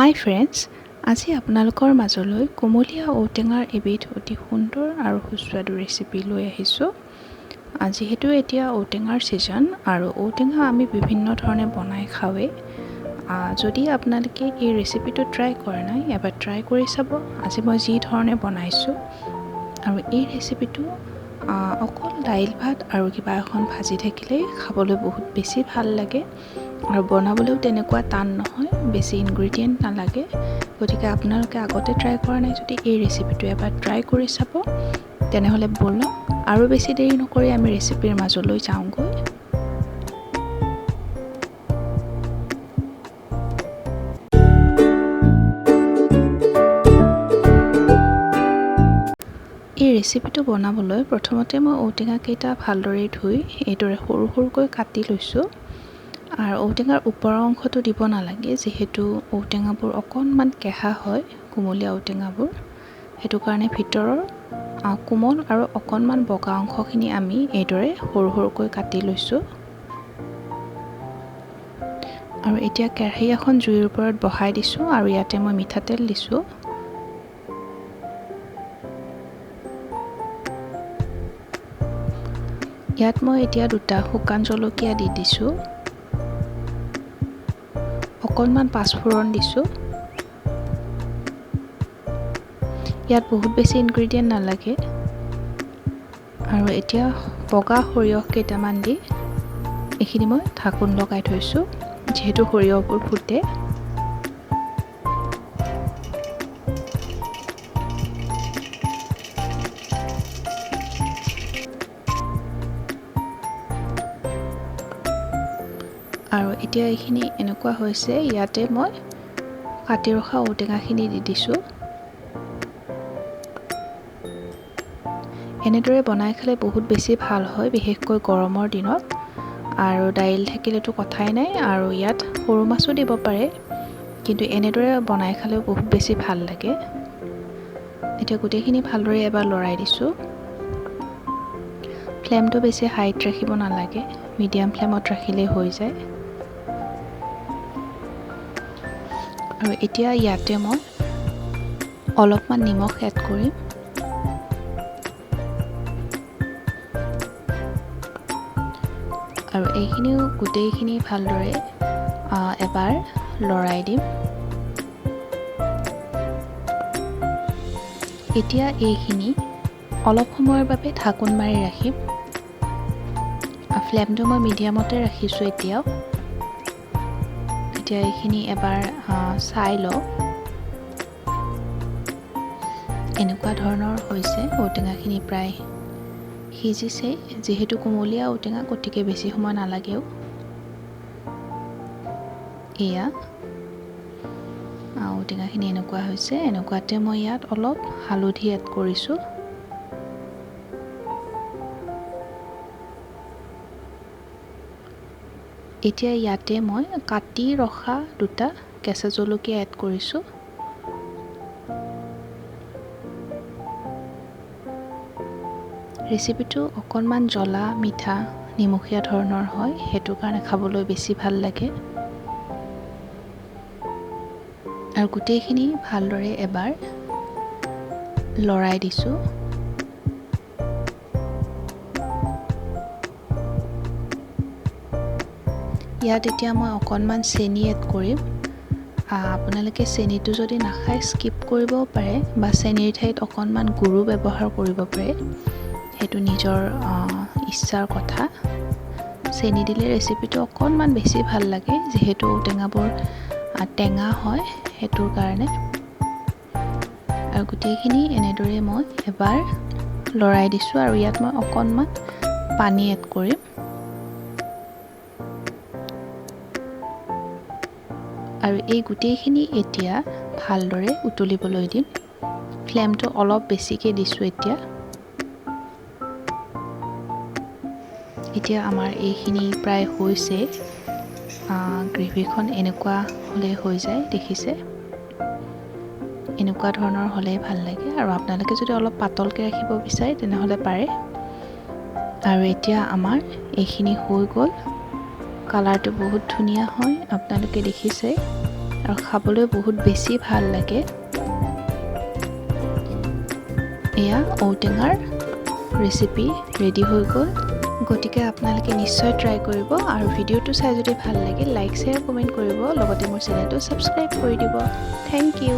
হাই friends, আজি আপোনালোকৰ মাজলৈ কুমলীয়া ঔটেঙাৰ এবিধ অতি সুন্দৰ আৰু সুস্বাদু ৰেচিপি লৈ আহিছোঁ। যিহেতু এতিয়া ঔটেঙাৰ ছিজন আৰু ঔটেঙা আমি বিভিন্ন ধৰণে বনাই খাওঁৱেই। যদি আপোনালোকে এই ৰেচিপিটো ট্ৰাই কৰা নাই, এবাৰ ট্ৰাই কৰি চাব। আজি মই যি ধৰণে বনাইছোঁ আৰু এই ৰেচিপিটো অকল দাইল ভাত আৰু কিবা এখন ভাজি থাকিলেই খাবলৈ বহুত বেছি ভাল লাগে আৰু বনাবলৈও তেনেকুৱা টান নহয়, বেছি ইনগ্ৰেডিয়েণ্ট নালাগে। গতিকে আপোনালোকে আগতে ট্ৰাই কৰা নাই যদি এই ৰেচিপিটো এবাৰ ট্ৰাই কৰি চাব। তেনেহ'লে ব'লক আৰু বেছি দেৰি নকৰি আমি ৰেচিপিৰ মাজলৈ যাওঁগৈ। এই ৰেচিপিটো বনাবলৈ প্ৰথমতে মই ঔটেঙাকেইটা ভালদৰে ধুই এইদৰে সৰু সৰুকৈ কাটি লৈছোঁ। আৰু ঔটেঙাৰ ওপৰৰ অংশটো দিব নালাগে, যিহেতু ঔটেঙাবোৰ অকণমান কেঁহা হয়, কুমলীয়া ঔটেঙাবোৰ। সেইটো কাৰণে ভিতৰৰ কোমল আৰু অকণমান বগা অংশখিনি আমি এইদৰে সৰু সৰুকৈ কাটি লৈছোঁ। আৰু এতিয়া কেৰাহী এখন জুইৰ ওপৰত বহাই দিছোঁ আৰু ইয়াতে মই মিঠাতেল দিছোঁ। ইয়াত মই এতিয়া দুটা শুকান জলকীয়া দি দিছোঁ, অকণমান পাঁচফোৰণ দিছোঁ। ইয়াত বহুত বেছি ইনগ্ৰেডিয়েণ্ট নালাগে। আৰু এতিয়া বগা সৰিয়হ কেইটামান দি এইখিনি মই ঢাকোন লগাই থৈছোঁ, যিহেতু সৰিয়হবোৰ ফুটে। আৰু এতিয়া এইখিনি এনেকুৱা হৈছে, ইয়াতে মই কাটি ৰখা ঔটেঙাখিনি দি দিছোঁ। এনেদৰে বনাই খালে বহুত বেছি ভাল হয়, বিশেষকৈ গৰমৰ দিনত। আৰু দাইল থাকিলেতো কথাই নাই। আৰু ইয়াত সৰু মাছো দিব পাৰে, কিন্তু এনেদৰে বনাই খালেও বহুত বেছি ভাল লাগে। এতিয়া গোটেইখিনি ভালদৰে এবাৰ লৰাই দিছোঁ। ফ্লেমটো বেছি হাইত ৰাখিব নালাগে, মিডিয়াম ফ্লেমত ৰাখিলেই হৈ যায়। আৰু এতিয়া ইয়াতে মই অলপমান নিমখ এড কৰিম। আৰু এইখিনিও গোটেইখিনি ভালদৰে এবাৰ লৰাই দিম। এতিয়া এইখিনি অলপ সময়ৰ বাবে ঢাকোন মাৰি ৰাখিম। ফ্লেমটো মই মিডিয়ামতে ৰাখিছোঁ এতিয়াও। এতিয়া এইখিনি এবাৰ চাই লওঁ, এনেকুৱা ধৰণৰ হৈছে। ঔটেঙাখিনি প্ৰায় সিজিছে, যিহেতু কুমলীয়া ঔটেঙা গতিকে বেছি সময় নালাগেও। এয়া ঔটেঙাখিনি এনেকুৱা হৈছে। এনেকুৱাতে মই ইয়াত অলপ হালধি এড কৰিছোঁ। এতিয়া ইয়াতে মই কাটি ৰখা দুটা কেঁচা জলকীয়া এড কৰিছোঁ। ৰেচিপিটো অকণমান জ্বলা মিঠা নিমখীয়া ধৰণৰ হয়, সেইটো কাৰণে খাবলৈ বেছি ভাল লাগে। আৰু গোটেইখিনি ভালদৰে এবাৰ লৰাই দিছোঁ। ইয়াত এতিয়া মই অকণমান চেনি এড কৰিম। আপোনালোকে চেনিটো যদি নাখায় স্কিপ কৰিবও পাৰে, বা চেনিৰ ঠাইত অকণমান গুড়ো ব্যৱহাৰ কৰিব পাৰে, সেইটো নিজৰ ইচ্ছাৰ কথা। চেনি দিলে ৰেচিপিটো অকণমান বেছি ভাল লাগে, যিহেতু ঔটেঙাবোৰ টেঙা হয়, সেইটোৰ কাৰণে। আৰু গোটেইখিনি এনেদৰে মই এবাৰ লৰাই দিছোঁ। আৰু ইয়াত মই অকণমান পানী এড কৰিম। আৰু এই গোটেইখিনি এতিয়া ভালদৰে উতলিবলৈ দিম। ফ্লেমটো অলপ বেছিকৈ দিছোঁ এতিয়া। এতিয়া আমাৰ এইখিনি প্ৰায় হৈছে। গ্ৰেভিখন এনেকুৱা হ'লে হৈ যায়, দেখিছে? এনেকুৱা ধৰণৰ হ'লেই ভাল লাগে। আৰু আপোনালোকে যদি অলপ পাতলকৈ ৰাখিব বিচাৰে তেনেহ'লে পাৰে। আৰু এতিয়া আমাৰ এইখিনি হৈ গ'ল। কালাৰটো বহুত ধুনীয়া হয়, আপোনালোকে দেখিছে। আৰু খাবলৈ বহুত বেছি ভাল লাগে। এয়া ঔটেঙাৰ ৰেচিপি ৰেডি হৈ গ'ল। গতিকে আপোনালোকে নিশ্চয় ট্ৰাই কৰিব আৰু ভিডিঅ'টো চাই যদি ভাল লাগে, লাইক, শ্বেয়াৰ, কমেণ্ট কৰিব, লগতে মোৰ চেনেলটো ছাবস্ক্ৰাইব কৰি দিব। Thank you.